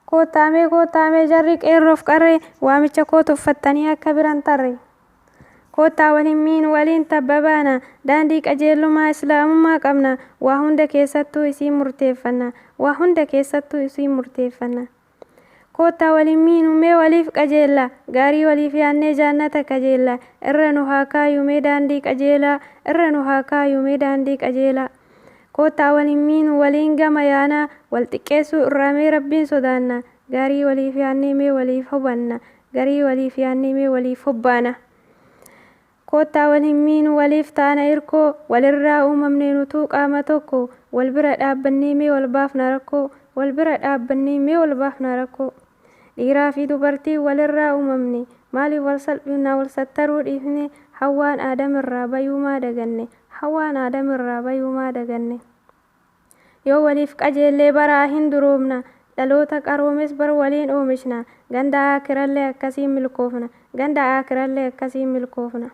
Koottaamee koottaamee jarri qeerroof qarree waamicha koo tuffattanii akka biran tarre. Koottaa waliin miinu waliin tabba baana, daandii qajeelummaa islaamummaa qabna, waa hunda keessattuu isii murteeffanna, waa hunda keessattuu isii murteeffanna. Koottaa waliin miinu mee waliif qajeella, gaarii waliif yaannee jaannata kajeella, irra nu haa kaayu mee daandii qajeelaa, irra nu haa kaayu mee daandii qajeelaa. Koottaa waliin miinu waliin gama yaanaa, wal xiqqeessuu irraa mee rabbiin sodaanna, gaarii waliif yaannee mee waliif hubanna, garii waliif yaannee mee waliif hobbaana. Koottaa waliin miinu waliif taana irkoo, walirraa uumamne nutuu qaama tokko, wal bira dhaabbannee mee wal baafna rakkoo, wal bira dhaabbannee mee wal baafna rakkoo. Dhiiraa fi dubartii walirraa uumamne, maaliif wal salphina wal sattaruu dhiifne, hawwaan aadamirraa bayuu maa daganne, hawwaan aadamirraa bayuu maa daganne. Yoo waliif qajeellee baraa hin duroomna, dhaloota qaroomes bar waliin oomishna, ganda aakirallee akkasiin milkoofna, ganda aakirallee akkasiin milkoofna.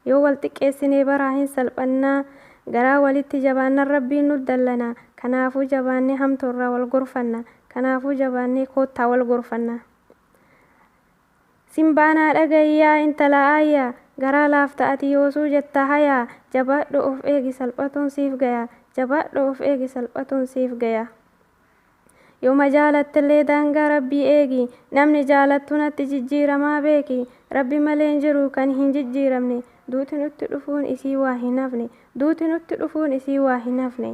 Yoo wal xiqqeessinee baraa hin salphannaa, garaa walitti jabaannan rabbiin nu dallana, kanaafuu jabaannee hamtuurraa wal gorfanna, kanaafuu jabaannee koottaa wal gorfanna. Simbaanaa dhagahi yaa intala aayyaa, garaa laafta ati yoosuu jetta hayaa, jabaadhu of eegi salphatuun siif gaya, jabaadhu of eegi salphatuun siif gaya. Yooma jaalattillee daangaa rabbii eegi, namni jaalattu natti jijjiiramaa beeki, rabbi malee hin jiru kan hin jijjiiramne, duuti nutti dhufuun isii waa hin hafne, duuti nutti dhufuun isii waa hin hafne.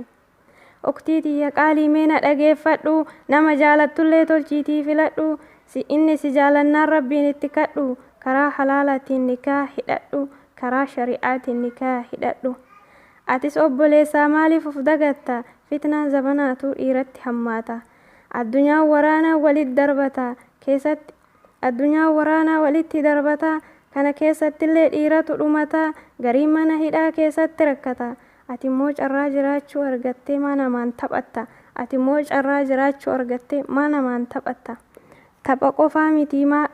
Oktii tiyya qaalii mee na dhageeffadhu, nama jaalattullee tolchiitii filadhu, inni si jaalannaan rabbiin itti kadhu, karaa halaalaatiin nikaa hidhadhu, karaa shari'aatiin nikaa hidhadhu. Atis obboleessaa maaliif of dagatta? Fitnaan zabanaatu dhiiratti hammaata. Addunyaan waraanaa walitti darbata keessatti, addunyaan waraanaa walitti darbata, kana keessattillee dhiiratu dhumata, gariin mana hidhaa keessatti rakkata. Ati immoo carraa jiraachuu argattee maa namaan taphatta? Ati immoo carraa jiraachuu argattee maa namaan taphatta? Tapha qofaa miti maa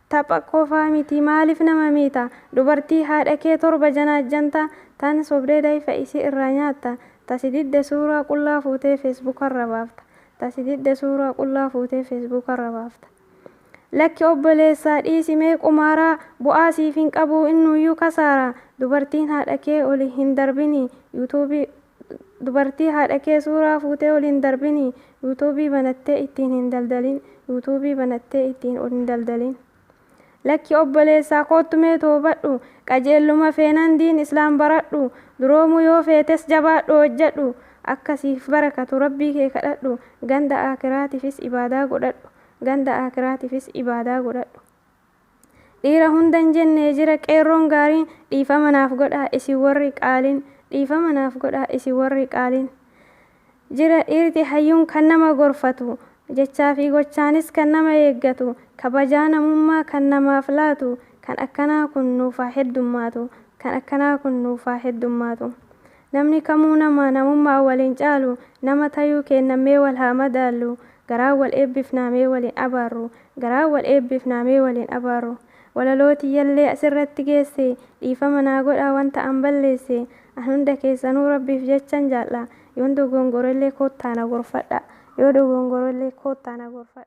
tapha qofaa miti maaliif nama miita? Dubartii haadha kee torba janaajjanta, tan sobdee dayfa isii irraa nyaatta, tasi didde suuraa qullaa fuutee feesbuukarra baafta, tasi didde suuraa qullaa fuutee feesbuukarra baafta. Lakki obboleessaa dhiisi mee qumaaraa, bu'aa siif hin qabu innuyyuu kasaara. Dubartiin haadha kee oli hin darbini yuutuubii, dubartii haadha kee suuraa fuutee ol hin darbini, yuutuubii banattee ittiin hin daldalin, yuutuubii banattee ittiin ol hin daldalin. Lakki obboleessaa koottu mee toobadhu, qajeelluma feenan diin islaam baradhu, duroomuu yoo feetes jabaadhu hojjedhu, akka siif barakatu rabbii kee kadhadhu, ganda aakiraatiifis ibaadaa godhadhu, ganda aakiraatiifis ibaadaa godhadhu. Dhiira hunda hin jenne jira qeerroon gaariin, dhiifama naaf godhaa isin warri qaaliin, dhiifama naaf godhaa isin warri qaaliin. Jira dhiirti hayyuun kan nama gorfatu, jechaa fi gochaanis kan nama eeggatu, kabajaa namummaa kan namaaf laatu, kan akkanaa kun nuufaa heddummaatu, kan akkanaa kun nuufaa heddummaatu. Namni kamuu nama namummaa waliin caalu, nama tayuu kennamee wal haa madaallu, garaa wal eebbifnaa mee waliin abaarru, garaa wal eebbifnaa mee waliin abaarru. Walaloo tiyyallee asirratti geesse, dhiifama naa godhaa wanta an balleesse, an hunda keessanuu rabbiif jechan jaalla, yoon dogongorellee koottaa na gorfadha, yoo dogongorellee koottaa na gorfadha.